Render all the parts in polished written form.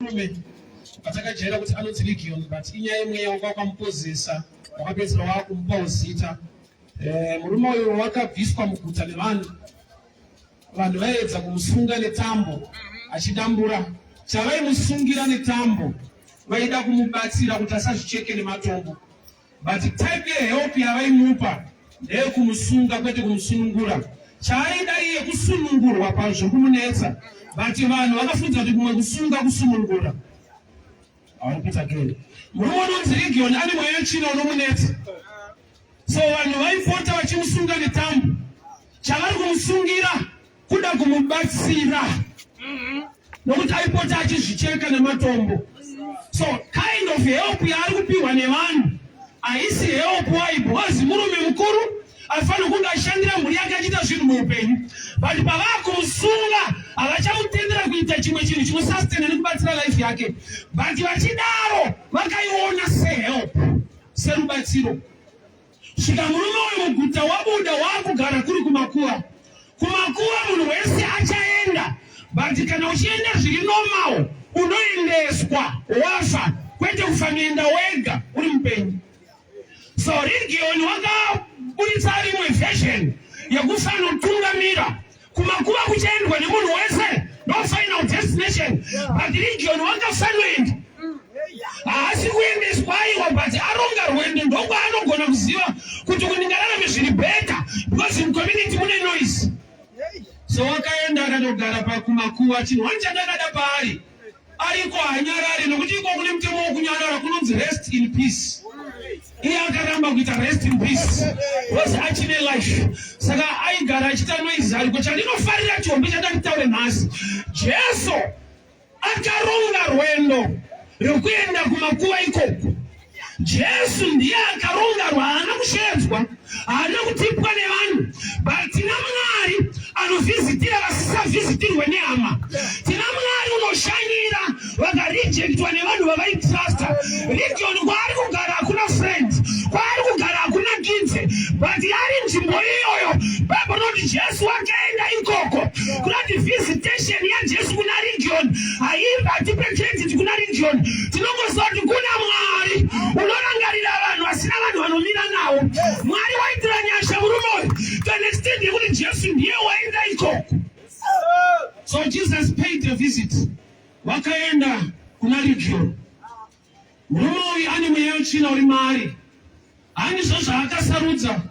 Murume patakajaira kuti anonzi Legion, but inyaya yemweya wanga wakamupozesa, wakapedzisira wakumupawo zita. Murume uyu wakabviswa muguta nevanhu. Vanhu vaiedza kumusunga netambo achidambura. Chavaimusungira netambo, vaida kumubatsira kuti asazvicheke nematombo, but type yehelp yavaimupa ndeyekumusunga, kwete kumusunungura. Chaaida iye kusunungurwa pazviri kumunetsa, but vanhu vakafunza kuti kumwe kusunga kusunungura. I repeat again, murume unonzi Legion ane mweya wetsvina unomunetsa, so vanhu vaipota vachimusunga netambo. Chavari kumusungira kuda kumubatsira, nokuti aipota achizvicheka nematombo. So kind of help yaari kupiwa nevanhu haisi help. Why? Because murume mukuru aifanira kunge achishandira mhuri yake, achiita zvinhu muupenyu, but pavaa kumusunga havachamutendera kuita chimwe chinhu chinosustaina nekubatsira life yake. But vachidaro vakaiona sehelp, serubatsiro. Svika murume uyu muguta wabuda, waakugara kuri kumakuva. Kumakuva munhu wese achaenda, but kana uchienda zviri normal, unoendeswa wafa, kwete kufanoenda wega uri mupenyu. So Legion wakaburitsa rimwe version yekufanotungamira kumakuva. Kuchaendwa nemunhu wese, no final destination, but Legion wakafanoenda. Haasi kuendeswa, aiwa, but aronga rwendo ndokwaanogona kuziva kuti kundingararame zviri better, because in community mune noise. So wakaenda akatogara pakumakuva. Chinhu wani chandakada paari, ariko hanyarari, nokuti iko kune mutemo wokunyarara kunonzi rest in peace. Iye akaramba kuita rest in peace because achine life, saka aigara achiita noise ariko. Chandinofarira chihombe chandanditaure nhasi, Jesu akaronga rwendo rwekuenda kumakuva ikoko. Jesu ndiye akaronga rwa, haana kushedzwa, haana kutipwa nevanhu, but tina Mwari anovhizitira vasisavhizitirwe nehama. Tina Mwari unoshanyira vakarejectwa nevanhu vavaitrusta. Legion kwaari kugara hakuna friend, kwaari kugara hakuna kidze, but ari nzvimbo iyoyo. Bible rinoti Jesu akaenda ikoko. Kunoti visitation yaJesu kuna Legion haibatipe credit kuna Legion. Tinongoziva kuti kuna Mwari unorangarira vanhu vasina vanhu vanomira navo. Mwari waitira nyasha murume uyu to an extent yekuti Jesu ndiye waenda ikoko. So Jesus paid a visit, wakaenda kuna Legion. Murume uyu ane mweya wetsvina uri maari, handizvo zvaakasarudza.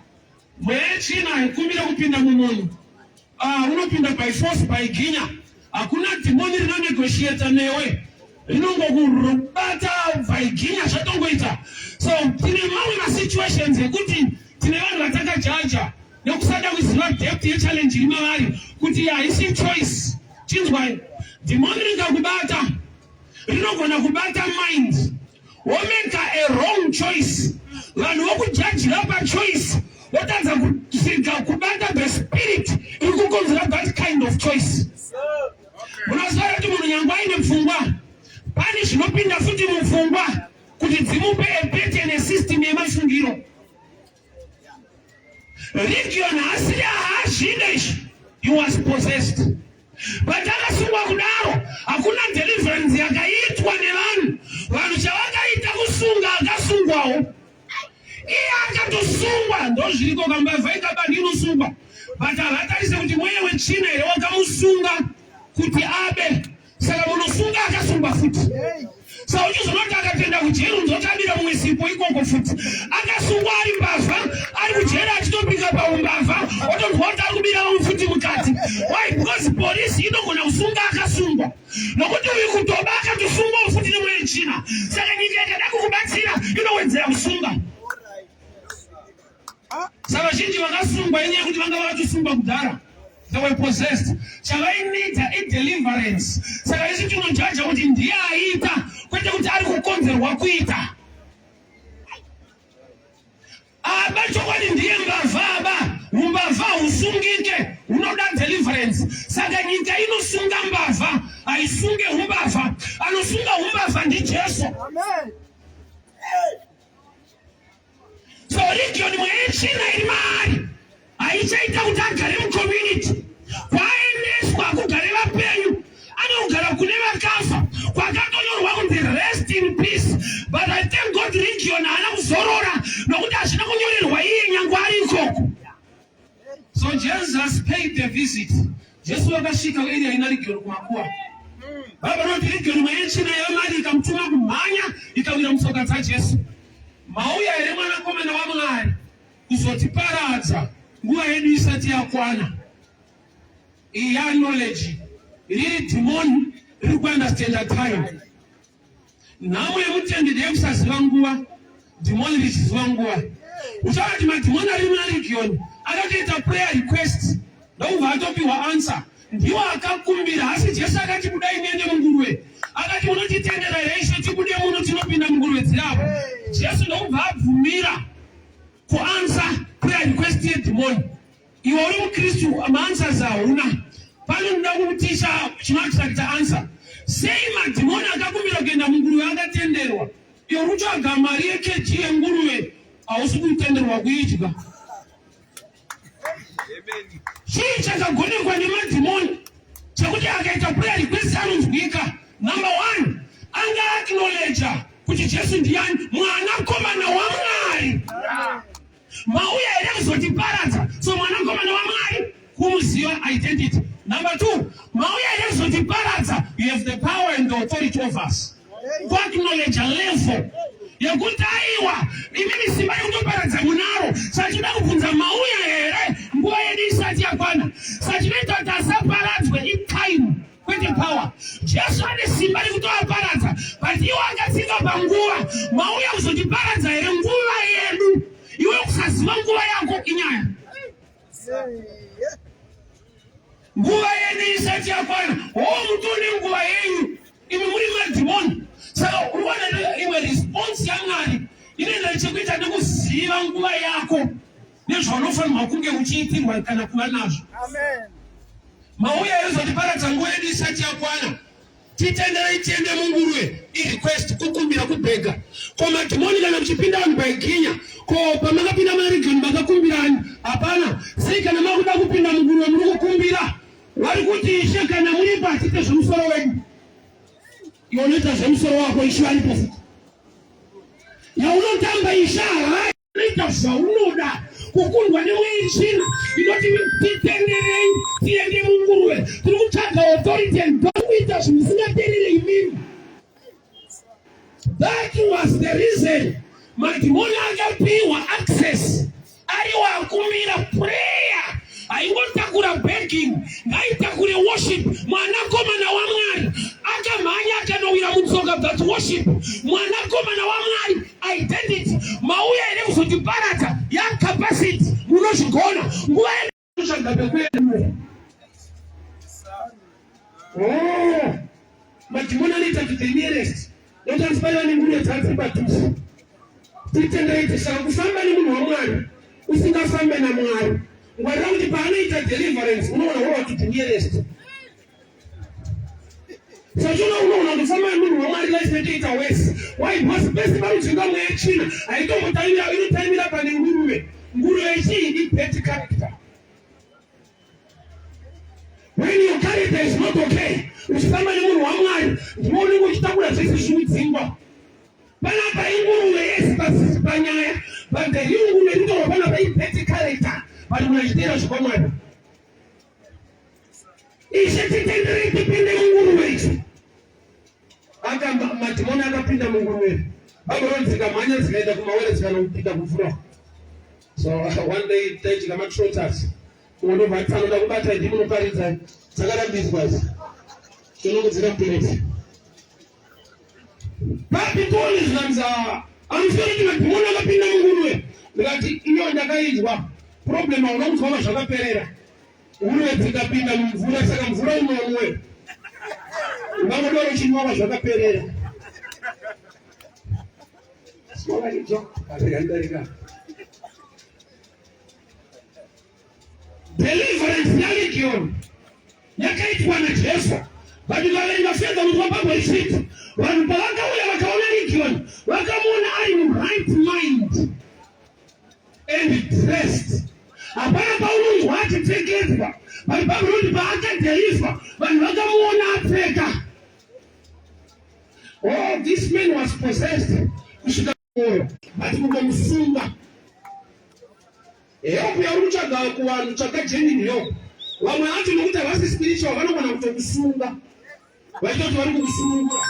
Mweya wetsvina haikumbire kupinda mumunhu. Ah, unopinda by force, by ginya. Hakuna dhimoni rinonegotiata newe, rinongokubata by ginya, zvatongoita. So tine mamwe masituations ekuti tine vanhu vatakajaja nekusada kuziva depth yechallenge iri mavari, kuti haisi choice. Chinzwai, dhimoni ringakubata, rinogona kubata mind, womeka a wrong choice. Vanhu vokujajira pachoice, votadza kusvika kubata the spirit iri kukonzera that kind of choice. Munoziva kuti munhu nyange aine pfungwa, pane zvinopinda futi mupfungwa kuti dzimupe a pattern, nesystem yemafungiro. Legion haasiri haazvide izvi. He was possessed, but akasungwa kudaro hakuna deliverance yakaitwa nevanhu. Vanhu chavakaita kusunga akasungwawo. Iye akatosungwa, ndozviriko, kambavha ikaba ndinosungwa, but havatarise kuti mweya wetsvina here wakamusunga kuti abe. Saka munosunga akasungwa futi. Saka uchizonoti akatoenda kujeri, unzotabira mumwe sipo ikoko futi. Akasungwa ari mbavha, ari kujeri achitopika paumbavha, otonzwa kuti ari kubira vamwe futi mukati. Why? Because polisi inogona kusunga akasungwa, nokuti uyu kutoba akatosungwawo futi nemweya wetsvina. Saka nyika ikada kukubatsira inowedzera kusunga. Saka vazhinji vakasungwa inyaya yekuti vanga vakatosungwa kudhara. They were possessed. Chavainida ideliverance. Saka isu tinojaja kuti ndiye aita, kwete kuti ari kukonzerwa kuita. Aba chokwadi ndiye mbavha, aba umbavha husungike, hunoda deliverance. Saka nyika inosunga mbavha, haisunge umbavha. Anosunga umbavha ndiJesu. Amen. So Legion, mweya yetsvina iri maari haichaita kuti agare mucommunity. Kwaendeswa kugare vapenyu, anogara kune vakafa kwakatonyorwa. But I thank God Region haana kuzorora nokuti hazvina kunyorerwa iye nyange ari ikoko. So Jesus paid the visit. Jesu vakasvika kuarea ina Region kumakuwa. Baba vanoti Region mweya yetsvina yamari ikamutuma kumhanya ikawira mutsoka dzaJesu. Mauya here mwanakomana waMwari kuzotiparadza nguva yedu isati yakwana? Iyi ya knowledge riri dhimoni riri kuunderstanda time. Nhamo yemutendi ndeyekusaziva nguva, dhimoni richiziva nguva. Uchaona kuti madhimoni ari muna Legion akatoita prayer request ndokubva atopiwa answer. Ndiwo akakumbira, asi Jesu akati budai muende munguruve. Akati munotitendera here ishe tibude muno tinopinda munguruve dziri apo. Jesu ndokubva abvumira kuanswer prayer request yedhimoni. Iwe uri muKristu, maanswers hauna. Pano ndoda kukuticha chinoattracta answer. Sei madhimoni akakumbira kuenda munguruve akatenderwa? Iwe uri kutsvaga mari yekg yenguruve hausi kutenderwa kuidya. Chii chakagonekwa nemadhimoni chekuti akaita prayer request anonzwika? Number one, anga acknowledge kuti Jesu ndiyani, mwanakomana waMwari. Mauya here kuzotiparadza? So mwanakomana waMwari kumuziva identity. Number two, mauya here kuzotiparadza? You have the power and the authority of us. Kuacknowledge level yekuti aiwa imimi simba rekutoparadza munaro. Sachida kubvunza mauya here nguva yedu isati yakwana. Sachinoita kuti asaparadzwe itime kwete power. Jesu ane simba rekutovaparadza but iwo akatsika panguva. Mauya kuzotiparadza here nguva yedu? Iwe kusaziva nguva yako inyaya. Nguva yedu isati yakwana. Hoo mutone nguva yenyu imi muri madhimoni. Saka unoona imwe response yaMwari inoenda chekuita nekuziva nguva yako nezvaunofanirwa kunge uchiitirwa kana kuva nazvo. Amen. Mauya ezotiparadza nguva yedu isati yakwana. Titenderei tiende munguruve irequest kukumbira kubhega. Ko madhimoni kana muchipinda vanhu paiginya ko pamakapinda maregion makakumbirani hapana. Sei kana makuda kupinda munguruve muri kukumbira? Vari kuti ishe kana muripo hatiite zvemusoro wedu. Iwe unoita zvemusoro wako ishe varipo futi. Yaunotamba ishe havai. Ita zvaunoda kukundwa nemweya tsvina inoti titenderei tiende munguruve tiri kutsvaga authority and kuita zvinhu zvisingaterere imimi. That was the reason madhimoni akapiwa access ariwo akumbira prayer haingotakura begging ngaitakure worship mwanakomana wamwari akamhanya akanowira mutsoka that worship mwanakomana wamwari identity mauya here kuzotiparadza yacapacity munozvigona nguva yekutsvaga pekuenda oh, madhimoni anoita to the nearest notanzipaiva nenguruve dzadziri padhuze titendeite saka kufamba nemunhu wamwari usingafambe namwari ngwarira kuti paanoita deliverance unoona worwa to the nearest sachona unoona kufamba nemunhu wamwari life yatoita wese why because pese panodzinga mweya tsvina haitombotaimira inotaimira pane nguruve nguruve chii ibad character When your character is not okay, uchifamba nemunhu waMwari, ndiwe unenge uchitakura zvese zvinodzingwa. Panapa inguruve yese pasisi panyaya, but the real nguruve inotorwa panapa ibad character, but munhu achiteera zvekwamwari. Ishe titenderei tipinde munguruve idzo. Aka madhimoni akapinda munguruve. Baba dzikamhanya dzikaenda kumawere dzikanopinda kumvura. So one day taidya matrotters. Unobva anoda kubata ndimi munoparidza dzakarambidzwa idzi. Tinongodzira mupereti. Papitoni zvikanzi amusori kuti madhimoni akapinda munguruve. Ndikati iyo ndakainzwa problem hauna kunzwa mazvakaperera. Nguruve dzikapinda mumvura saka mvura unomwe. Ungangodaro uchinwa zvakaperera. Deliverance yaLegion yakaitwa naJesu but vaverenga fedha munhu wabhabwa ichiti vanhu pavakauya vakaona Legion vakamuona ari muright mind and dressed hapana paunonzwa achipfekedzwa but bhabhironi paakadhelizwa vanhu vakamuona apfeka. Oh, this man was possessed kusvika moyo, but kungomusunga. Help yauri kutsvaga kuvanhu, tsvaga genuine help. Vamwe vacho nokuti havasi spiritual vanogona kutokusunga. Vaitoti vari kukusunungura.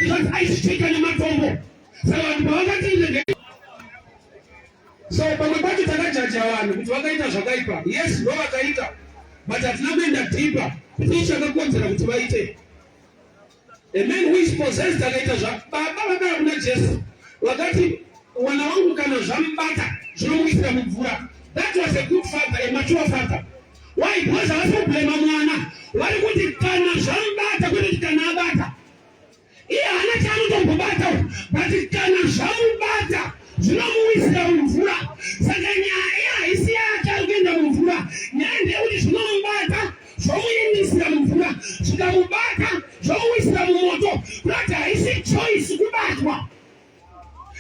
Vanzi aizicheka nematombo. Saka vanhu pavakati So pamwe pacho takajaja vanhu kuti vakaita zvakaipa. Yes, ndo vakaita. But hatina kuenda deeper kuti ichi chakakonzera kuti vaite. A man who is possessed akaita zva baba vakauya kuna Jesu vakati mwana wangu kana zvamubata zvinomuisira mumvura. That was a good father, a mature father. Why? Because havasi kublema mwana, vari kuti kana zvamubata, kwete kuti kana abata. Iye haana chaanotombobata, but kana zvamubata zvinomuwisira mumvura. Saka nyaya haisi yake ari kuenda mumvura, nyaya ndeyekuti zvinomubata zvomuindisira mumvura, zvikamubata zvomuwisira mumoto. Kurati haisi choice kubatwa.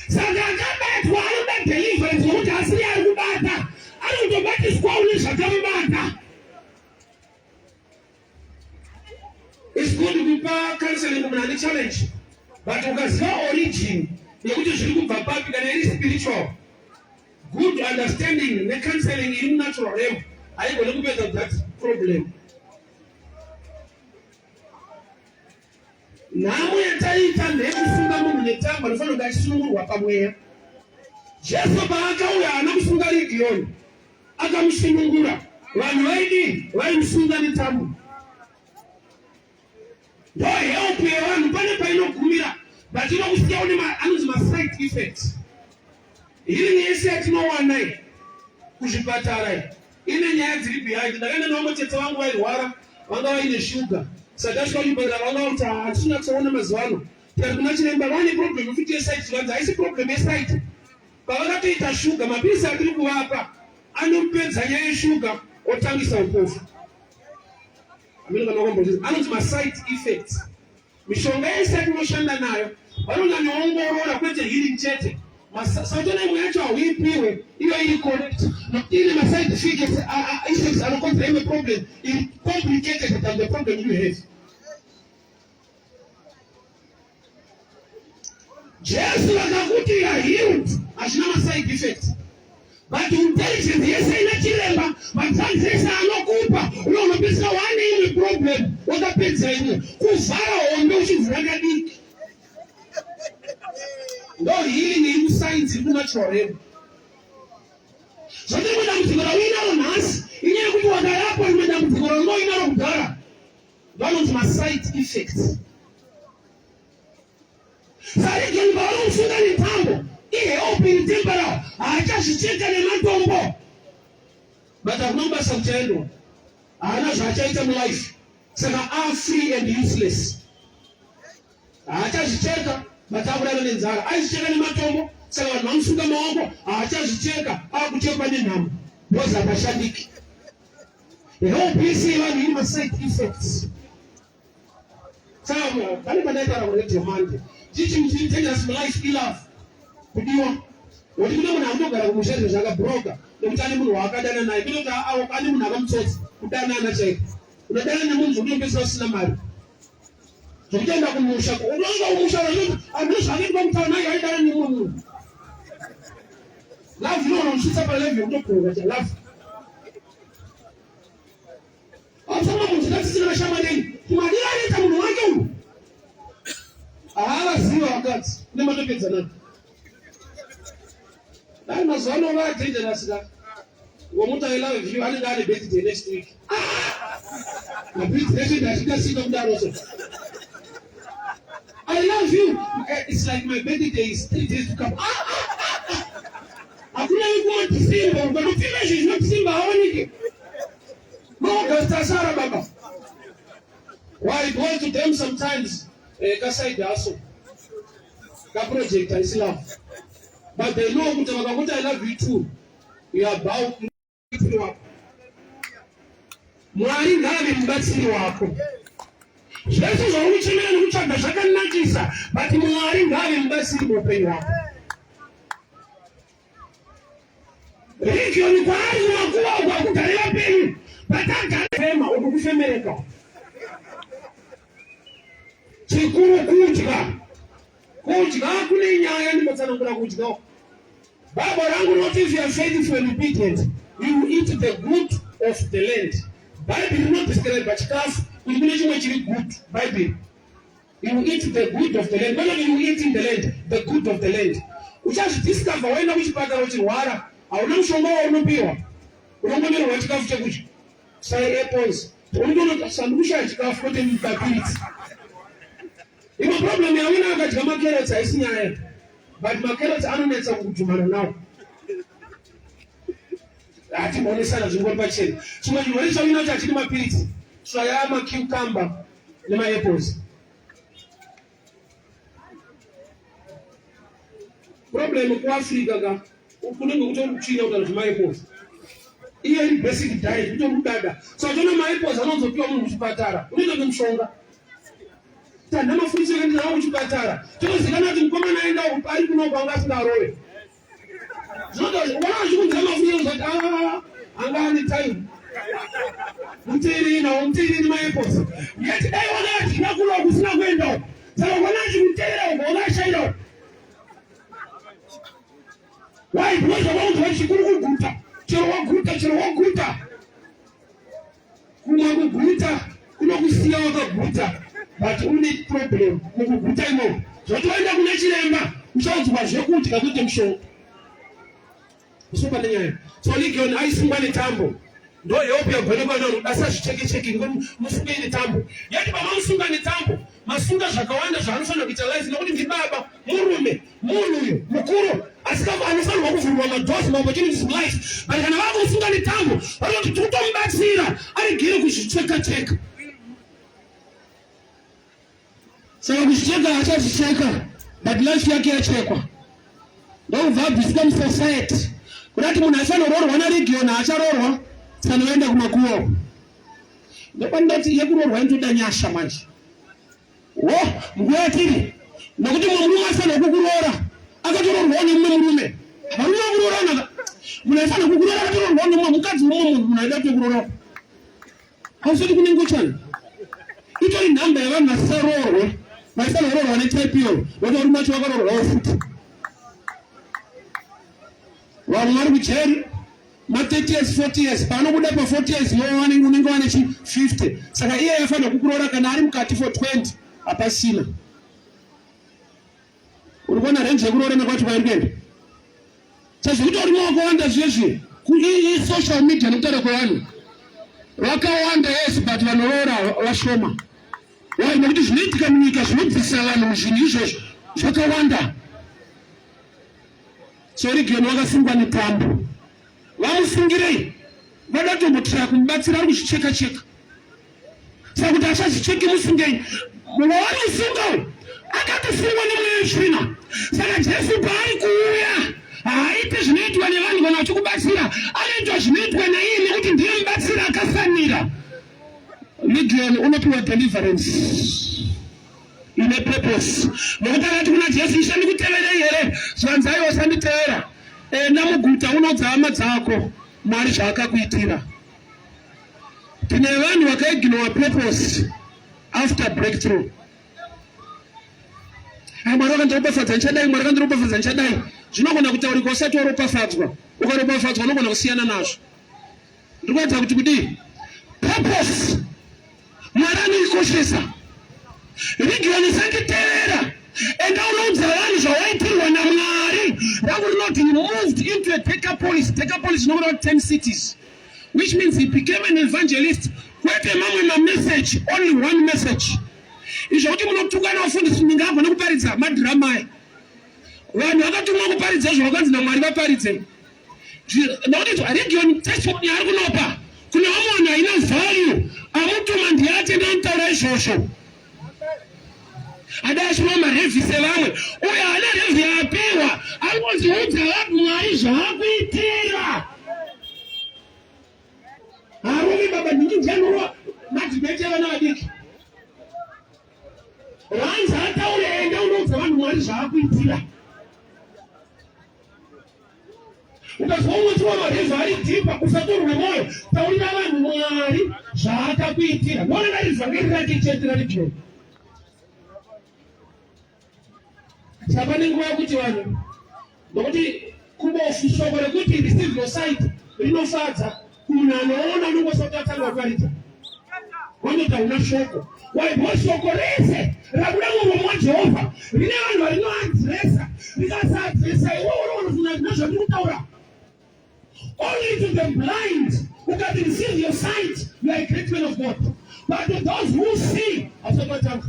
Saka akabatwa anoda deliverance nokuti asiri ari kubata, ari kutobatiswawo nezvakamubata. It's good kupa counseling munhu ane challenge but ukaziva origin yekuti zviri kubva papi kana iri spiritual good understanding necounseling iri munatural realm haigone kupedza that problem. Nhamo yataita ndeyekusunga munhu netambo anofanira kunge achisunungurwa pamweya. Jesu paakauya haana kusunga Rigiyoni, akamusunungura. Vanhu vaidii? Vaimusunga netambo. Ndo help yevanhu pane painogumira, but inokusiya une anonzi maside effects. Healing yese yatinowana iyi kuzvipatara iyi ine nyaya dziri behind. Ndakaenda nevamwe tete vangu vairwara, vanga vaine shuga, saka tasvika kuchipatara vanga kuti hatisina kusaona mazuva ano. Tikati kuna chiremba vane problem futi yesight, zvikanzi haisi problem yesight. Pavakatoita shuga, mapilisi atiri kuvapa anopedza nyaya yeshuga otangisa upofu. Amene kana wakamboziva anonzi maside effects. Mishonga yese yatinoshanda nayo vanonyanyoongorora kwete healing chete. Sautona imwe yacho hauipiwe iyo iri correct nokuti ine maside effects effects anokonzera imwe problem iri complicated than the problem you have. Jesu vakakuti you are healed hazvina maside effects but intelligence yese ina chiremba madrugs ese anokupa uye unopedzisira wane imwe problem wakapedza imwe kuvhara hombe uchivhura kadiki ndo healing iri kusainzi iri kunatural realm. Zvati rimwe dambudziko rauinaro nhasi inyaya yekuti wakarapwa rimwe dambudziko raungoinaro kudhara vanonzi maside effects. Sarigeni pavanondisunga netambo ihelp in temporal haachazvicheka nematombo but hakuna kubasa kuchaendwa haana zvaachaita mulife saka are free and useless haachazvicheka but akurara nenzara aizvicheka nematombo saka vanhu vamusunga maoko haachazvicheka akuchekwa nenhamo because hapashandiki help yese yevanhu iri maside effects. Saka pane pandaitaura kuradio manje chii chiri dangerous mulife ilove kudiwa woti kune munhu anotogara kumusha izvo zvakabroka nekuti ane munhu waakadana naye kwete kuti ane munhu akamutsotsa kudanana chaiko unodanana nemunhu zvekutopedzisira usina mari zvekutoenda kumusha unosvika kumusha anhu zvakaitwa kutaura naye aidana nemunhu love inonosvitsa palevel yekutobroka cha love Pamusoro munhu ngatisina mashamwari enyu. Kumadira anoita munhu wake uyu. Haavaziva vakadzi kune matopedza nani. Dai mazuva ano vaa dangerous ka. Womuti I love you anenge ane birthday next week. Ah! Mabirthday acho ndachikasika kudaro so. I love you. Eh, it's like my birthday is 3 days to come. Ah, ah, ah, ah. Hakuna yekuwa December, ukatopfeka izvi zvino December haonike. August asara baba. Why go to them sometimes eh, ka side hustle. Ka project is love. But they know kuti vakakuti I love you too. You are about mubatsiri wako. Mwari ngaave mubatsiri wako. Zvese zvauri kuchemera nekutsvaga zvakanakisa, but Mwari ngaave mubatsiri muupenyu hwako. Region kwaari kumakuva uko akugare vapenyu but agare fema uku kufemereka chikuru kudya. Kudya kune nyaya, ndimotsanangura kudya uku. Bible rangu rinoti if you are faithful and obedient, you will eat the good of the land. Bible rinodescribe chikafu kuti kune chimwe chiri good. Bible. You will eat the good of the land. Not you eat in the land, the good of the land. Uchazvidiscover waenda kuchipatara uchirwara, hauna mushonga waunopiwa. Unongonerwa chikafu chekudya. Sai apples. Unotoona sandikushaya chikafu kwete mapiritsi. Imwe problem yauna akadya macarrots haisi nyaya. But macarrots anonetsa kudhumana nawo. Hatimbonesana zvingori pachena. Chimwe chirwere chauinacho hachidi mapiritsi. Svaya macucumber nemaapples. Problem kuAfrica ka kunenge kutori kutsvina kutaura zvemaapples. Iye iri basic diet kutori kudada. So achiona maapples anonzopiwa munhu kuchipatara. Unoita kunge mushonga. Tanda mafurisa akaenda nawo kuchipatara. Tozikanwa kuti mukomana aenda ari kuno kwanga asingarove. Zvinoto wana achikunzira mafurisa kuti ah anga ane time. Muteerei nawo muteerei nemaapples. Yeti dai wanga achida kuno kusina kuenda uko. Saka wana achikuteera uko wanga ashaira uko. Why? Because wakaunzwa chikuru kuguta. Chero waguta, chero waguta. Kumwe kuguta kunokusiya wakaguta but une problem mukuguta imomo. Zvoti waenda kuna chiremba uchaudzwa zvekudya kwete mushonga. Usopa nenyaya. So Legion aisungwa netambo. Ndo help yagone kwana ruda sazvicheke cheke musunge netambo. Yati pamamusunga netambo masunga zvakawanda zvaanofanira kuita life nokuti ndibaba murume munhu uyu mukuru asi anofanirwa kuvhurwa madoors maopportunities mulife but kana vakusunga netambo vanoti tiri kutomubatsira aregere kuzvicheka cheka saka kuzvicheka achazvicheka but life yake yachekwa ndokubva abviswa musociety kuda kuti munhu afanoroorwa naregion haacharorwa sanoenda kumakuwo ndopandati yekuroorwa inotoda nyasha manje Wo, nguva yatiri nokuti mumwe murume aifanira kukuroora akatoroorwawo nemumwe murume. Varume vakuroorana ka. Munhu aifanira kukuroora akatoroorwawo nemumwe mukadzi wemumwe munhu munhu aida kutokuroora. Hausati kune ngochani. Itori nhamba yevanhu vasisaroorwe vaifanira kuroorwa netype iyoyo voti varume vacho vakaroorwawo futi. Vamwe vari kujeri ma 30 years 40 years paanobuda pa 40 years iwewe unenge wane chi 50 saka iye aifanira kukuroora kana ari mukati for 20 hapasina uri kuona range yekuroorana kwacho kwairi kuenda sezvekuti varume vakawanda zvezvi isocial media nekutaura kwevanhu vakawanda yes but vanoroora vashoma why nekuti zvinoitika munyika zvinobvisa vanhu muzvinhu izvozvo zvakawanda Sorigeni wakasungwa netambo. Vamusungirei? Vada kutombotira kumubatsira ari kuzvicheka cheka. Saka kuti achazvicheki musungei. Wamusunga uyu akatosungwa nemweya wetsvina. Saka Jesu paari kuuya haaite zvinoitwa nevanhu kana vachikubatsira, anoitwa zvinoitwa naiye nekuti ndiye mubatsiri akafanira. Midian unopiwa deliverance. ine purpose nokuti akati kuna Jesu, Ishe ndikuteverei here? Zvanzi aiwa, usanditevera, enda muguta unoudza hama dzako Mwari zvaakakuitira. Tine vanhu vakaignowa purpose after breakthrough. Mwari vakandiropafadza ndichadai, Mwari vakandiropafadza ndichadai. Zvinogona kutaurika usati waropafadzwa. Ukaropafadzwa unogona kusiyana nazvo. Ndiri kuratidza kuti kudii? Purpose Mwari anoikoshesa. Region isanditeera. Enda unoudza vanhu zvawaitirwa naMwari. Rangu rinoti he moved into a Decapolis. Decapolis inoreva 10 cities. Which means he became an evangelist. Kwete mamwe mamessage, only one message. Izvo kuti munotukana vafundisi ndingagona kuparidza madrama aya. Vanhu vakatumwa kuparidza zvavakanzi naMwari vaparidze. Nokuti region testimony yaari kunopa kune vamwe vanhu haina value. Amutuma ndiye atenda anotaura izvozvo. Ada achirova marevhi sevamwe. Uyo haana revhi yaapiwa. Angonzi udza vanhu Mwari zvaakuitira. Harovi baba nhingi ndiye anorova madhibeti evana vadiki. Ranzi ataure enda unoudza vanhu Mwari zvaakuitira. Ukazwa umwe chiwa marevhi ari dhipa usatorwe mwoyo taurira vanhu Mwari zvaakakuitira. Mwana ngari vhangeri rake chete rari John. Saka pane nguva yekuti vanhu nokuti kubofu shoko rekuti receive your sight rinofadza kumunhu anoona unongosati atanga kuparidza vanoti hauna shoko. Why? Because shoko rese rabuda muromo waJehovha rine vanhu varinoadresa, rikasaadresa iwe unoona kuti hazvina zvandiri kutaura. Only to the blind ukati receive your sight, you are a great man of God. But to those who see, hausati watanga.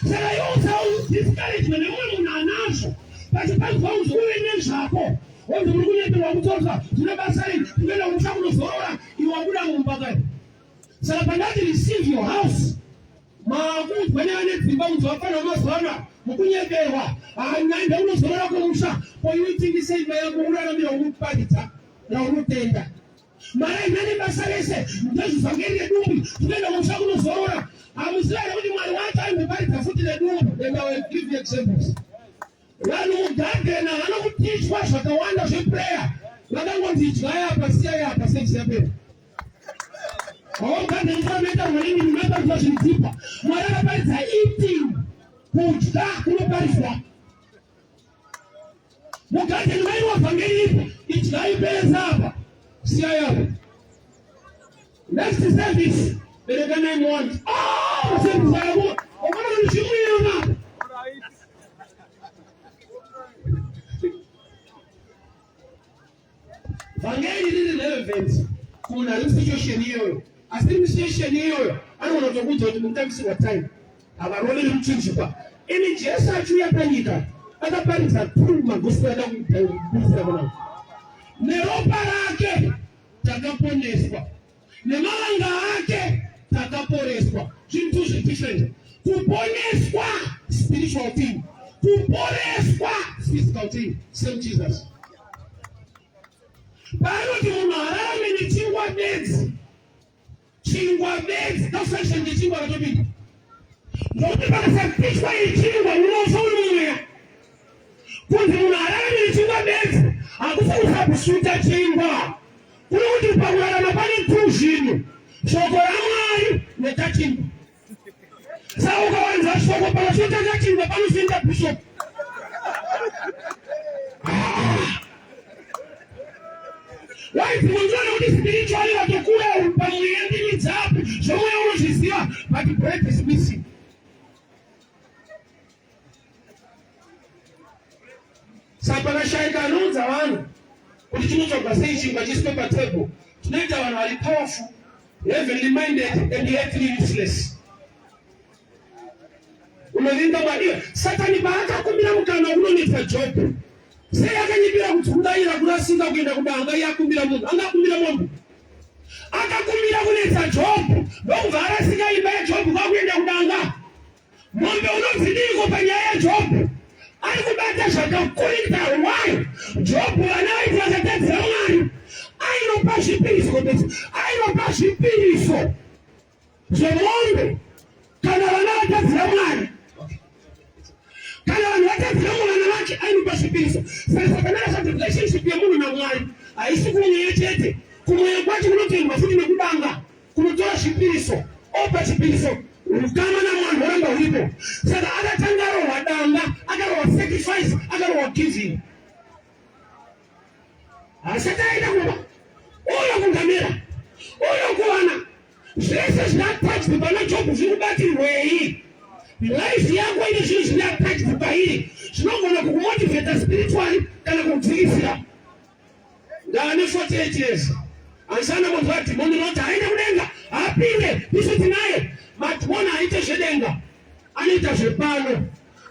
Saka iwe usadiscouragement nemumwe munhu anazvo but panzwa kunzi uve nezvako wonzi uri kunyeperwa kutorwa zvine basa rei kuenda kumusha kunozorora iwe wabuda mumba kai. Saka pandati receive your house Makuudzwa nevane dzimba kunzi vafana vemazuva ano mukunyeberwa hanyaenda unozorora kumusha ko iwe tengese imba yako uraramira unoparidza raunotenda mari haina nebasa rese ndezvivhangeri redumbu tinoenda kumusha kunozorora hamuziva here kuti mwari wacho aimboparidza futi nedumbu and I will give you examples vanhu mugadhena vanokutichwa zvakawanda zveprayer vakangonzi idyai apa siyai apa service yapera Mwari akaparidza eating, kudya kunoparidzwa mugadheni maiwa vhangeri ipo idyai peresa apa siyai apa next service berekanai muwandi ah, service yako ukona kuti zvimuyema Vhangeri riri relevant kumunhu ari musituation iyoyo, asi iri musituation iyoyo anogona kutokuudza kuti mukutambisirwa time, havaroveri muchinjikwa. Ini Jesu achiuya panyika akaparidza two magospel ada kuburisira mwana neropa rake takaponeswa nemavanga ake takaporeswa zvinhu two zviri different kuponeswa spiritual thing kuporeswa physical thing same jesus paanoti munhu ararame nechingwa bedzi chingwa bedzi kafunction chechingwa katopinda nokuti pakasapishwa ichingwa unofa uri mumweya Kunzi munhu ararame nechingwa bedzi hakusi kusabsuta chingwa. Kuri kuti pakurarama pane two zvinhu, shoko raMwari nekachingwa. Saka ukawanza shoko pakashota kachingwa panofinda bishop. Why munzwa kuti spiritually watokura pamweya ndimi dzapi zvomweya unozviziva but bread is missing. Saka pakashaika anoudza vanhu kuti chinotsvagwa sei chingwa chiiswe patable, tinoita vanhu vari powerful, heavenly minded and earthly useless. Unovinga Mwari. Satani paakakumbira mukana wekunonetsa Jobho, sei akanyepera kudzungaira kurasika kuenda kudanga iye akumbira munhu angakumbira mombe akakumbira kunetsa Jobho ndokubva arasika imba yaJobho kwakuenda kudanga Mombe unodzidiiko panyaya yaJobho? Ari kubata zvakakurita. Why? Jobho vana vaiti vakatadzira Mwari ainopa zvipiriso kopesa ainopa zvipiriso zvemombe kana vana vatadzira Mwari kana vanhu vatadzira muvana vake ainopa zvipiriso saka sakanaka zvati relationship yemunhu namwari haisi kumweya chete kumweya kwacho kunotendwa futi nekudanga kunotora zvipiriso opa chipiriso ukama namwari hworamba huripo saka akatanga arohwa danga akarohwa sacrifice akarohwa giving asati aenda kuba uyo kungamira uyo kuwana zvese zviri attached pana jobhu zviri kubatirwei life yako ine zvinhu zviri attached pairi zvinogona kukumotivata spiritually kana kukudzikisira Ndane 48 years. Ansana munhu vadhimoni rinoti haende kudenga, hapinde, isu tinaye. Madhimoni haite zvedenga, anoita zvepano.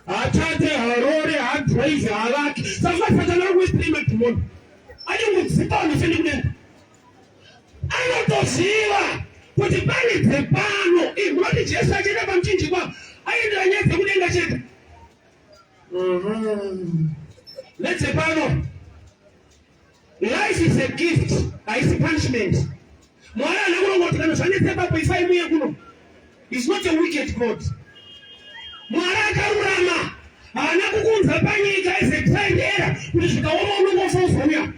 Hatate, harore, hadrive, havaki. Saka Satani ari kuwestirei madhimoni. Achingodzipa vanhu vasaende kudenga. Anotoziva kuti pane dzepano. Munoti Jesu achienda pamuchinjikwa aiendera nyaya dzekudenga chete. Nedzepano. Life is a gift, haisi punishment. Mwari haana kurongoti kana zvanetsa ipapo ifai muye kuno. He's not a wicked God. Mwari akarurama haana kukunza panyika as a trial error kuti zvikaoma unongofa uzouya.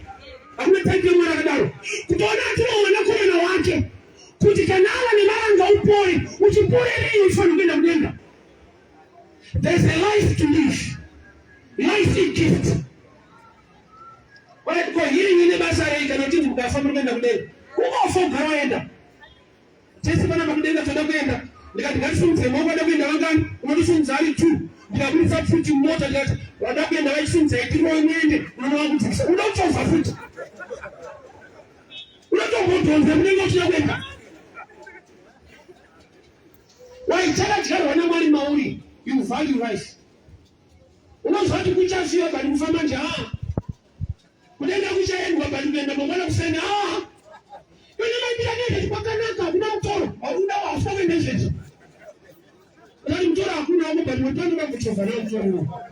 Hakuna type yemwari akadaro. Kutoona atuma mwanakomana wake kuti kana ava nemaranga upore, uchiporerei uchifanira kuenda kudenga. There's a life to live. Life igift. Right, ko healing ine basa rei kana uchinzi mukafa muri kuenda kudenga? Kungofa ugara waenda. Tese panapa kudenga toda kuenda. Ndikati ngatisimudze maoko vada kuenda vangani? Unotisimudza ari two. Ndikabudisa pfuti mumota ndikati vada kuenda vachisimudza itiroi muende unoona vakudzikisa. Unoda kuchovha futi. Unotombodhonza munenge uchida kuenda. Why chakadyarwa naMwari mauri you value life. Unoziva kuti kuchafiwa but kufa manje haa. Kudenga kuchaendwa but kuenda mangwana kuseni haa. Ine maitira nene kwakanaka hakuna mutoro. Hauda haufa kuenda izvezvo. Unati mutoro hakuna wako but wetano vakuchovha nawo mutoro uwo.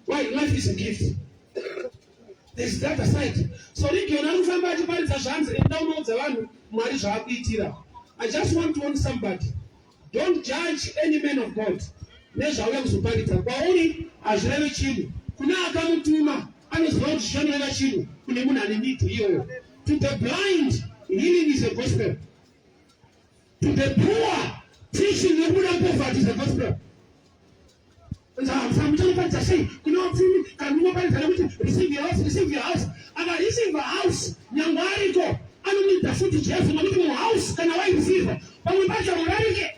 Why life is a gift. There's the other side. So Region ari kufamba achiparidza zvanzi enda unoudza vanhu Mwari zvaakuitira. I just want to warn somebody. Don't judge any man of God nezvauya kuzoparidza kwauri hazvirevi chinhu kune akamutuma anoziva kuti zvichanoreva chinhu kune munhu ane need iyoyo. To the blind healing is a gospel. To the poor teaching yekubuda poverty is a gospel. Muchanoparidza sei kune vapfumi kana munoparidza nekuti receive your house, receive your house. Akareceive house nyangwe ariko anomuita futi Jesu nekuti muhouse kana waireceive pamwe pacho murarike.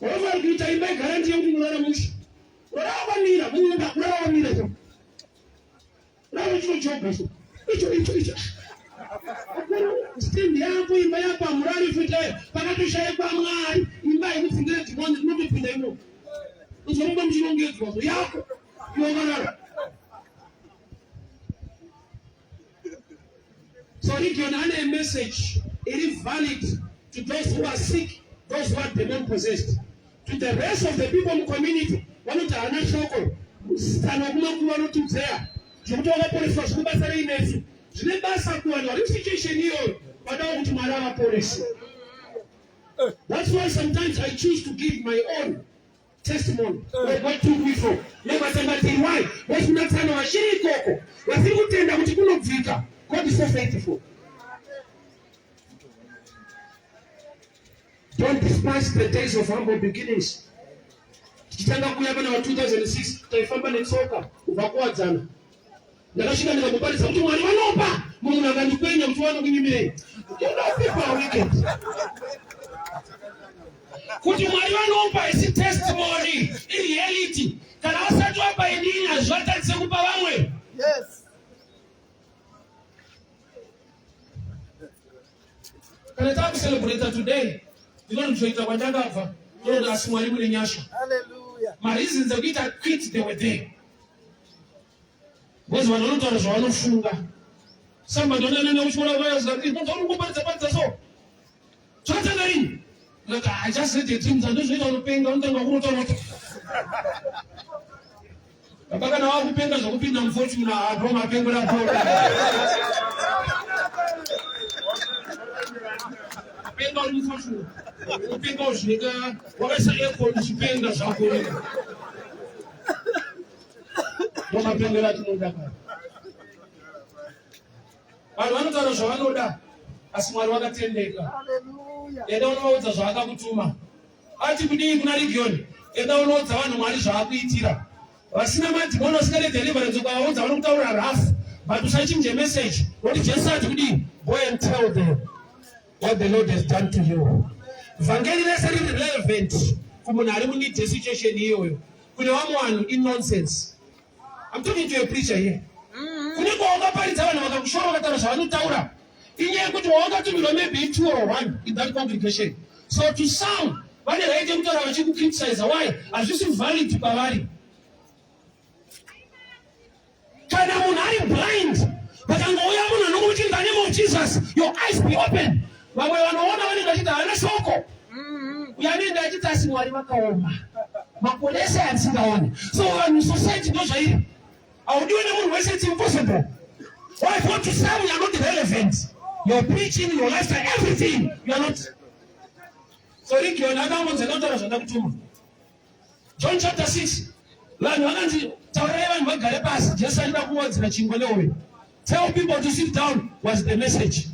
Wava kuita imba igaranti yekuti murara mushe. Urara wakamira mumba, urara wakamira so. Urara uchinojoga so. Icho icho icho. Stand yako imba yako hamurari futi ayo pakatoshaikwa Mwari imba yekuti ndine dhimoni rinotopinda imomo. Uzoramba muchirongedzwa so yako iwe wakarara. So Gideon ane message iri valid to those who are sick, those who are demon possessed. To the rest of the people in community vanoti haana shoko kana kumakuva vanotudzeya zvekuti wakaporeswa zvine basa rei nesu zvine basa kuvanhu vari musituation iyoyo vadawo kuti Mwari avaporese. That's why sometimes I choose to give my own testimony where God took me from. Nevatambatiri why? Because kuna tsano vachiri ikoko vasiri kutenda kuti kunobvika. God is so faithful. Don't despise the days of humble beginnings. Tichitanga kuuya pana 2006 taifamba netsoka kubva kuwadzana. Ndakasvika ndikamuparidza kuti Mwari vanopa munhu akandikwenya kuti vanokunyimirei. You know people are wicked. Kuti Mwari vanopa isi testimony, ireality. Kana vasati vapa inini hazvivatadzise kupa vamwe. Yes. Kana takucelebrata today, ndinozoita kwandakabva, ndinoda asi Mwari mune nyasha. Hallelujah. Mareasons ekuita quit they were there. Because vanhu vanotaura zvavanofunga. Somebody anoenda kuchikoro vaya uri kuparidza paridza so. Zvakatanga rini? Like I just said the dreams andozvoita unopenga unotanga kurotaura. Baba kana wakupenga zvokupinda mufortune ndo mapengo rapo. Penga uri mufortune. Upenga uzvineka wakaisa aircon uchipenga zvako. Ndo mapengero atinoda pano. Vanhu vanotaura zvavanoda asi Mwari wakatendeka. Enda unovaudza zvaakakutuma. Ati kudii kuna Region? Enda unoudza vanhu Mwari zvaakuitira. Vasina madhimoni vasingade deliverance ukavaudza vanokutaura rough but usachinje message. Nokuti Jesu ati kudii? Go and tell them what the Lord has done to you. Vhangeri rese riri relevant kumunhu ari muneed situation iyoyo. Kune vamwe vanhu inonsense. I'm talking to a preacher here. Kune kwawakaparidza vanhu vakakushora vakataura zvavanotaura. Inyaya yekuti wawakatumirwa maybe two or one in that congregation. So to some vane right yekutaura vachikucriticize. Why? Hazvisi valid kwavari. Kana munhu ari blind pakangouya munhu anokuti in the name of Jesus your eyes be open. Vamwe vanoona vanenge vachiti haana shoko. Uyo anenge achiti asi Mwari vakaoma. Makore ese andisingaoni. So vanhu society ndozvairi. Haudiwe nemunhu wese, it's impossible. Why for to some you are not relevant. Your preaching, your lifestyle, everything you are not. So Region akangonzi ndinotaura zvandakutuma. John chapter 6 vanhu vakanzi taurai vanhu vagare pasi Jesu achida kuwadzira chingwa nehove. Tell people to sit down was the message.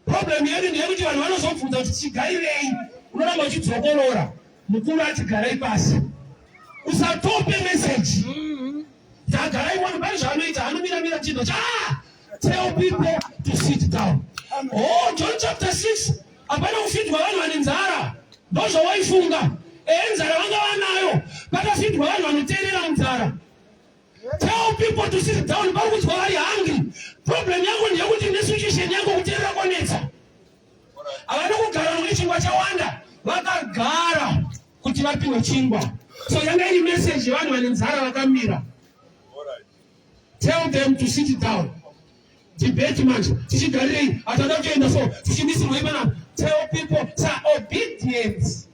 Problem yedu ndeyekuti vanhu vanozobvunza kuti chigarirei, unoramba uchidzokorora. Mukuru ati garai pasi. Musatope message. Tagarai wani pane zvaanoita anomira mira chinhu cha ah! tell people to sit down. Oh, John chapter 6 hapana kufidwa vanhu vane nzara. Ndozvawaifunga. Eh, nzara vanga vanayo. Pakafidwa vanhu vanoteerera munzara. Tell people to sit down pari kunzwa vari hungry. Problem yako ndeyekuti nesituation yako kuteerera kwanetsa. Havana kugara nokuti chingwa chawanda, vakagara kuti vapiwe chingwa. So yanga iri message yevanhu vane nzara vakamira. Tell them to sit down. Debate manje tichigarirei hatada kutoenda so tichimisirwei panapa. Tell people sa obedience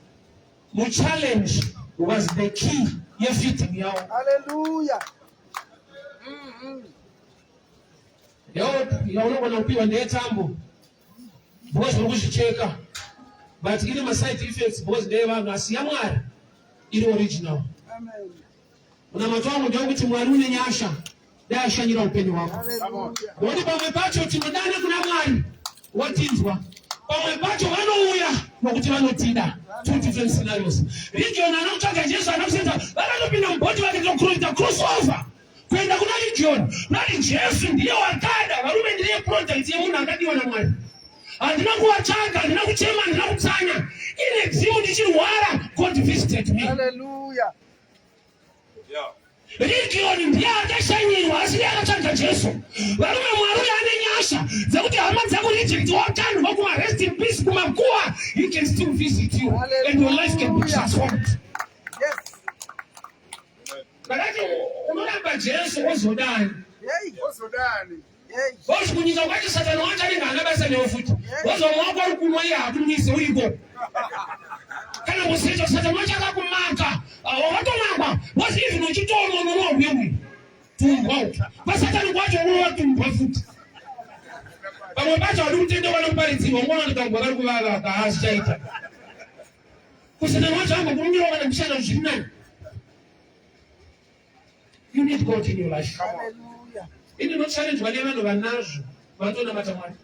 muchallenge was the key yefeeding yavo. Hallelujah. Help yaunogona kupiwa ndeyetambo because uri kuzvicheka but ine maside effects because ndeyevanhu asi yamwari iri original. Munamato wangu ndewekuti Mwari une nyasha dai ashanyira upenyu hwako. Nokuti pamwe pacho tinodana kuna Mwari wotinzwa, pamwe pacho vanouya nokuti vanotida. Two different scenarios. Region anokutsvaga Jesu anokusenza vakatopinda mubhoti vakatokuroita crossover kuenda kuna Region. Vati Jesu ndiye wakada varume, ndiye product yemunhu akadiwa naMwari. Handina kuvatsvaga, handina kuchema, handina kutsanya. Ine dzimu ndichirwara, God visited me. Hallelujah. Region ndiye akashanyirwa asi ndiye akatsvaga Jesu. Varume Mwari uyo ane nyasha dzekuti hama dzako reject wakandwa kuma rest in peace kumakuwa, he can still visit you and your life can be transformed. Yes. Ndakati unoramba Jesu wozodani? Hey. Wozodani? Hey. Wozi kunyika kwacho Satani wacho anenge haana basa newe futi. Wozomwa wako ari kunwa iye hakunwise uriko. Kana kusecha Satani wacho akakumaka. Watomakwa. Wozi even uchitonwa unonwa huye huye. Tumbwa utu. Kwa Satani kwacho unonwa tumbwa futi. Pamwe pacho haudi kutendewa nekuparidzirwa ungoona kuti kambwa kari kuvava kahazichaita. Kusatani wacho angokurumira kana kushanda zviri nani. You need God in your life. Hallelujah. Ini ndinochallenjwa nevanhu vanazvo vanotonamata Mwari.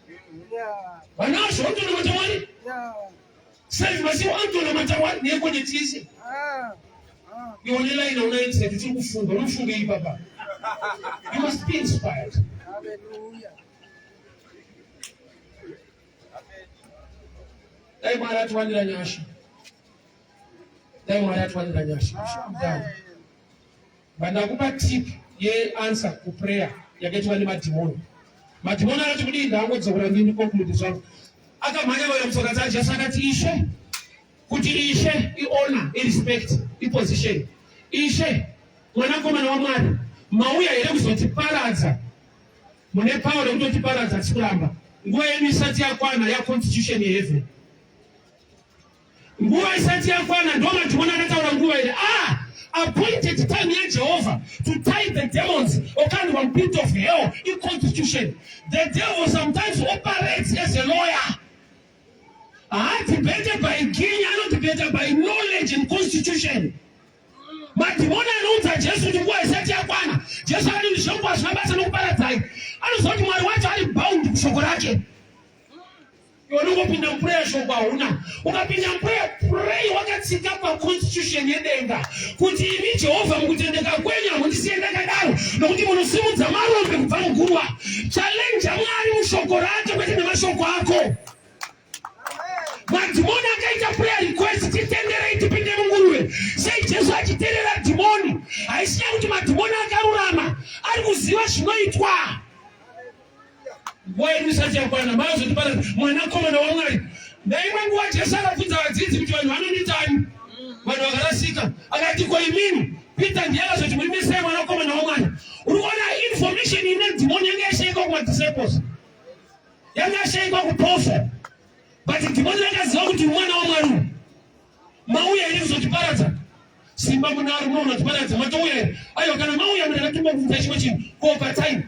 Yeah. Vanazvo vanotonamata Mwari. Yeah. Save masiwo anotonamata Mwari nekoneti yese. Ah. Ah. Iwe une line una internet uchiri kufunga unofungei baba. You must be inspired. Hallelujah. Dai Mwari atiwanira nyasha. Dai Mwari atiwanira nyasha. Amen. But tip yeanswer kuprayer yakaitwa nemadhimoni. Madhimoni anoti kudii ndangodzokera ndini conclude zvangu. Akamhanya vauya mutsoka dzaJesu akati Ishe, kuti Ishe ihonor, irespect, iposition. Ishe, mwanakomana waMwari, mauya here kuzotiparadza? Mune power yekutotiparadza tikuramba. Nguva yedu isati yakwana yaconstitution yeheaven. Nguva isati yakwana ndo madhimoni akataura nguva ile. Ah, appointed time yaJehovha to tie the demons okandwa pit of hell in constitution. The devil sometimes operates as a lawyer. Haadebate by ginya, anodebate by knowledge and constitution. Madhimoni anoudza Jesu kuti nguva isati yakwana. Jesu akati ndizvonguva zvina basa nokuparadzai. Anoziva kuti Mwari wacho ari bound kushoko rake. Iwe unongopinda muprayer shoko hauna. Ukapinda muprayer pray wakatsika paconstitution yedenga kuti imi Jehovha mukutendeka kwenyu hamundisiye ndakadaro nokuti munosimudza marombe kubva muguruva. Challenge Mwari mushoko rake kwete nemashoko ako. Madhimoni akaita prayer request, titenderei tipinde munguruve. Sei Jesu achiterera dhimoni? Haisi nyaya kuti madhimoni akarurama, ari kuziva zvinoitwa. Nguva yedu isati yakwana, maazotipara mwanakomana waMwari. Neimwe nguva Jesu akabvunza vadzidzi kuti vanhu vanonditani? Vanhu vakarasika. Akati ko imini? Peter ndiye akazoti muri Mesiya mwanakomana waMwari. Uri kuona information ine dhimoni yanga yashaikwa kumadisciples. Yanga yashaikwa kupofu. But dhimoni rakaziva kuti mwana waMwari uyu. Mauya here kuzotiparadza? Simba munaro munotiparadza matouya here? Aiwa kana mauya munakatumba kubvunza chimwe chinhu. Ko time.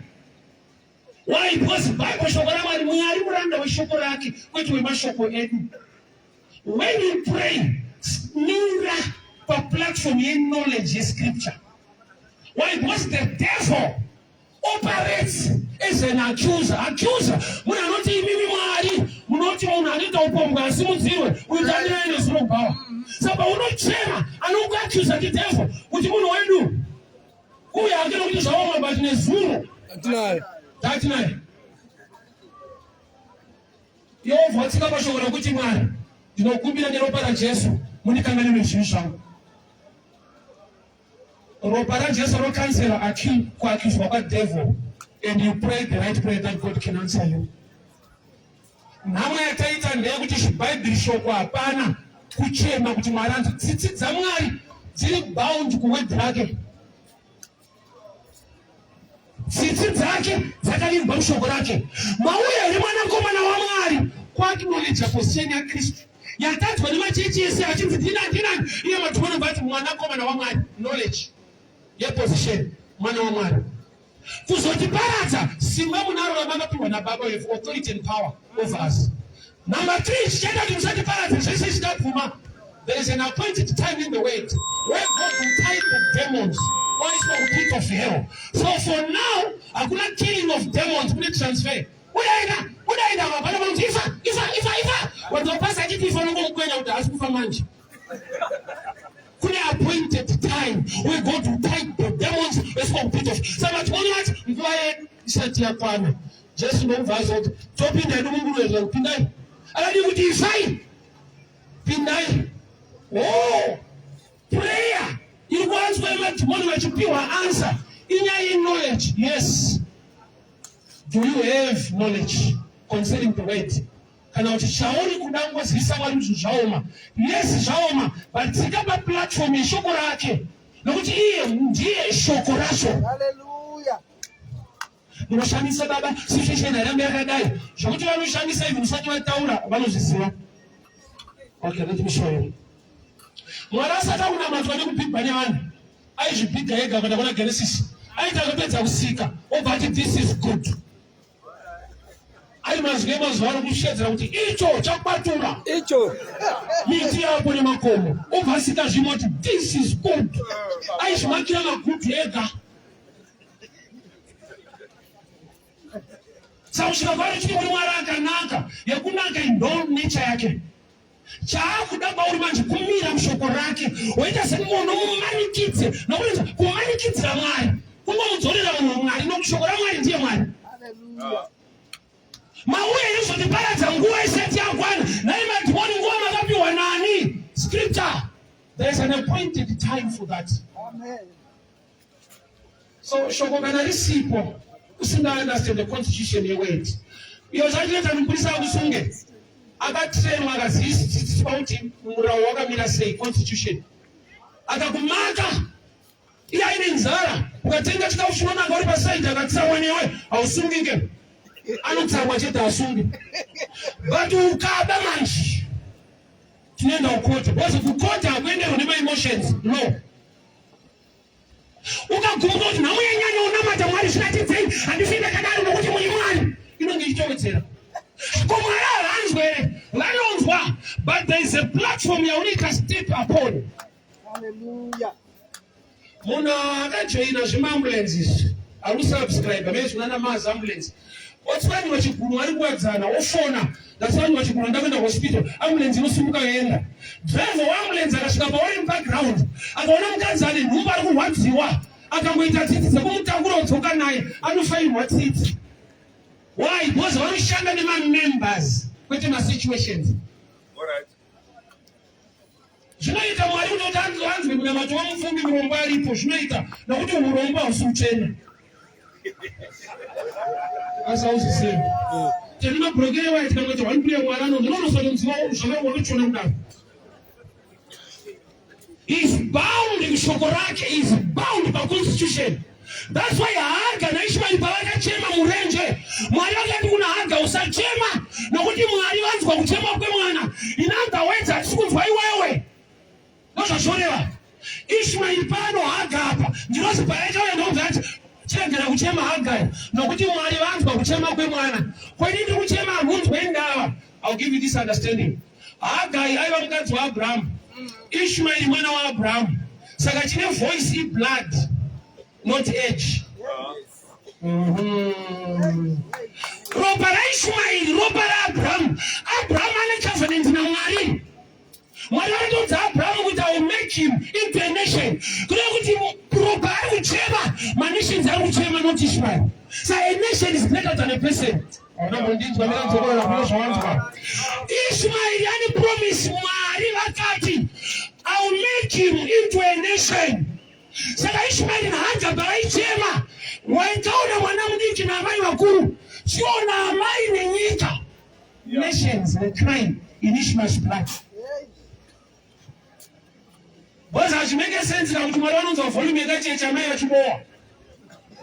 Why? Because Bible shoko raMwari, Mwari muranda weshoko rake kwete wemashoko edu. When you pray, mira paplatform yeknowledge yescripture. Why? Because the devil operates as an accuser. Accuser, munhu anoti imimi Mwari. Munoti munhu anoita upombwe asimudzirwe, uyu tandinaye nezuro kubhawa. Saka paunochema anokuacusa ndidevil kuti munhu wedu uyu hake nokuti zvaoma but nezuro Atinaye. tatinaye. Yehova watsika pashoko rokuti Mwari, ndinokumbira neropa raJesu mundikanganwire zvivi zvangu. Ropa raJesu rokansela kuakizwa kwadevil and you pray the right prayer that God can answer you. Nhamo yataita ndeyekuti chibhaibheri shoko hapana kuchema kuti Mwari anzi tsitsi dzaMwari dziri bound kuword rake. Tsitsi dzake dzakavigwa mushoko rake. Mauya here mwanakomana waMwari kuacknowledge position yaKristu yatadzwa nemachechi ese achinzi ndinani ndinani, iye madhimoni bati mwanakomana waMwari, knowledge yeposition mwana waMwari kuzotiparadza simba munaro ramakapiwa nababa with authority and power over us. Number three, chichaita kuti musatiparadze zvese zvichapfuma. There is an appointed time in the word where God will tie the demons oiswa kupit of hell. So for now hakuna killing of demons, kune transfer. Udaenda udaenda hapana vanoti ifa ifa ifa ifa, wadzopasa achiti ifa unongomukwenya kuti haasi kufa manje. Kune appointed time where God will tie the demons oiswa kupit of. Saka tione vati nguva yedu isati yakwana, Jesu ndokubva azoti topinda hedu munguruve zvangu, pindai. Akadii kuti ifai, pindai. Oh, prayer iri kuanzwa yemadhimoni vachipiwa answer inyaya yeknowledge. Yes, do you have knowledge concerning the word? Kana kuti chauri kuda kungozivisa Mwari kuti zvaoma. Yes, zvaoma, but tsika paplatform yeshoko rake nokuti iye ndiye shoko racho. Hallelujah. Munoshamisa baba, situation harambe yakadai zvokuti vanoshamisa ivi musati vataura vanozviziva. Okay, let me show you. Mwari asati akunamatwa nekubhigwa nevanhu aizvibhiga ega. Kuenda kuna Genesis, aita akapedza kusika obva ati, "This is good." Ari mazwi emazuva ano kushedzera kuti icho chakwatura Icho. miti yako nemakomo, obva asika zvimwe kuti, "This is good." Aizvimakira magood ega. Saka kusvika kwaari chiri muri Mwari akanaka, yekunaka indo nature yake. Chaakuda kwauri manje kumira mushoko rake, woita semunhu mumanikidze, nokuti kumanikidzira Mwari kungomudzorera munhu Mwari, nokuti shoko raMwari ndiye Mwari. Hallelujah. Mauya izotiparadza nguva isati yakwana. Nai madhimoni, nguva makapiwa nani? Scripture, there is an appointed time for that. Amen. So shoko kana risipo, usinga understand the constitution yeword, iyo zvachinoita mupurisa akusunge akatrainwa, akaziviswa kuti murau wakamira sei, constitution. Akakumaka iye aine nzara, ukatenga chikafu chinonaka uri pasaidi, akatsamwa newe, hausungike. Anotsamwa chete, hasungi. But ukaba manje tinoenda kukoti, because kukoti hakuenderwa nemaemotions. No, ukagumbuka kuti nhamo yenyanya, unamata Mwari, zviratidzei, handisi ndakadaro nokuti muri Mwari, inonge ichitowedzera. Ko Mwari havanzwe here? Vanonzwa, but there is a platform yaunoita step upon. Hallelujah. Munhu akajoina zvimaambulance izvi, ari kusubscribe mene zvinana mazi ambulance, otswanyiwa chiguru ari kuwadzana, ofona, "Ndatswanyiwa chiguru, ndakuenda hospital." Ambulance inosimuka yoenda. Driver weambulance akasvika pauri mubackground, akaona mukadzi ane nhumbu ari kurwadziwa, akangoita tsitsi dzekumutangura udzoka naye, anofairwa tsitsi. Why? Because vanoshanda nemamembers, kwete masituations. Zvinoita Mwari kuti anzwe munamato wamupfumi murombo aripo. Zvinoita nokuti urombo hausi uchena, asi hauzisivi teni mabhurokere waiti kana kuti one prayer Mwari anonzi unonosanonziwa zvakawakachiona kudaro. Is bound kushoko rake, is bound paconstitution. That's why Haga naIshmaeri pavakachema murenje, Mwari vakati kuna Haga, "Usachema nokuti Mwari vanzwa kuchema kwemwana." In other words, hatisi kunzwa iwewe, ndozvazvoreva. Ishmaeri pano, Haga apa. Ndinozi payachauya ndokubva ati, "Chiregera kuchema Hagai, nokuti Mwari vanzwa kuchema kwemwana. Kweni ndiri kuchema, hamunzwe ndava." I'll give you this understanding. Hagai aiva mukadzi waAbrahamu, Ishmaeri mwana waAbrahamu. Saka chine voice iblood, not age. Ropa raIshmaeri, ropa raAbrahamu. Abrahamu ane covenant naMwari. Mwari vanotoudza Abrahamu kuti, "I will make him into a nation." Kureva kuti ropa ari kuchema, manations ari kuchema, not Ishmael. So a nation is greater than a person. Unambondinzwa mina nzokorera kuno zvawanzwa. Ishmael ane promise. Mwari vakati, "I will make him into a nation." Saka Ishmaeri naHaga pavaichema, waitaona mwana mudiki naamai vakuru, chiona amai nenyika. Nations were crying in Ishmael's blood. Because hazvimake sense kuti Mwari vanonzwa volume yakachecha, amai vachibowa.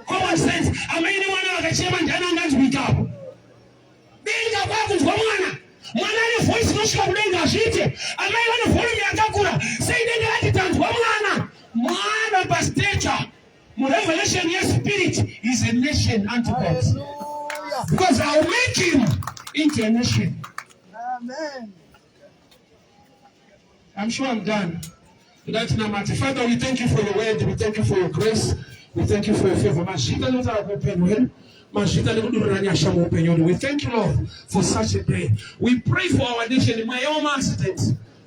Common sense, amai nemwana vakachema, ndiani anganzwikapo? Denga kwakunzwa mwana. Mwana ane voice inosvika kudenga. Hazviite. Amai vane volume yakakura sei? Denga rati tanzwa mwana. Mwana pastature murevelation yespirit is a nation unto God. Hallelujah. Because I will make him into a nation. Amen. I'm sure I'm done. Ngatinamate. Father, we thank you for your word. We thank you for your grace. We thank you for your favor. Mazvita nokutaura kweupenyu hwedu. Mazvita nekudurura nyasha muupenyu hwedu. We thank you, Lord, for such a day. We pray for our nation. Mweya wemaaccident,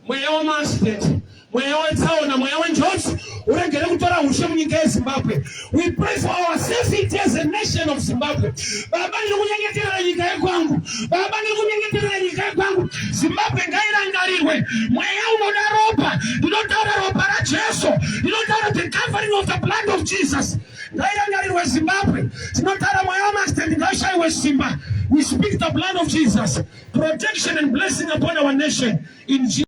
mweya wemaaccident, mweya wetsaona, mweya wenjodzi uregere kutora ushe munyika yeZimbabwe. We pray for our safety as a nation of Zimbabwe. Baba, ndiri kunyengeterera nyika yekwangu. Baba, ndiri kunyengeterera nyika yekwangu. Zimbabwe ngairangarirwe. Mweya unoda ropa, ndinotaura ropa raJesu. Ndinotaura the covering of the blood of Jesus. Ngairangarirwe Zimbabwe. Tinotaura mweya wemaaccident ngaushayiwe simba. We speak the blood of Jesus, protection and blessing upon our nation in Jesus.